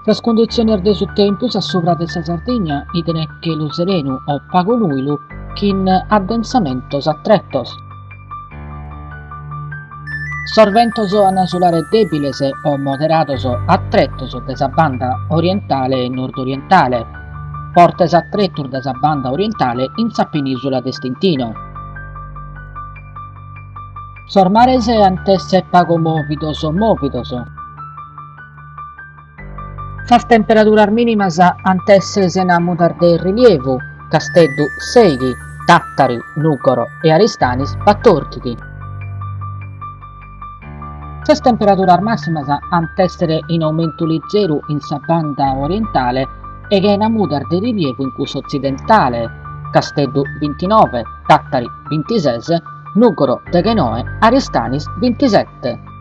Sas cunditziones de su tempus a subra de sa Sardigna 'iden chelu serenu o pagu nùilu chin addensamentos a tretos. Sos bentos an a sulare dèbiles o moderados a tretos de sa banda orientale e nord-orientale, fortes a tretos de sa banda orientale in sa penìsula de Stintino. Sos mares ant èssere pagu mòvidos o mòvidos. Sas temperaduras mìnimas ant èssere sena mudas de rilievu, Casteddu sèighi, Tàtari, Nùgoro e Aristanis batòrdighi. Sas temperaduras màssimas ant èssere in aumentu lizeru in sa banda orientale e chena mudas de rilievu in cussa otzidentale, Casteddu bintinove, Tàtari bintises, Nùgoro deghenoe, Aristanis bintisete.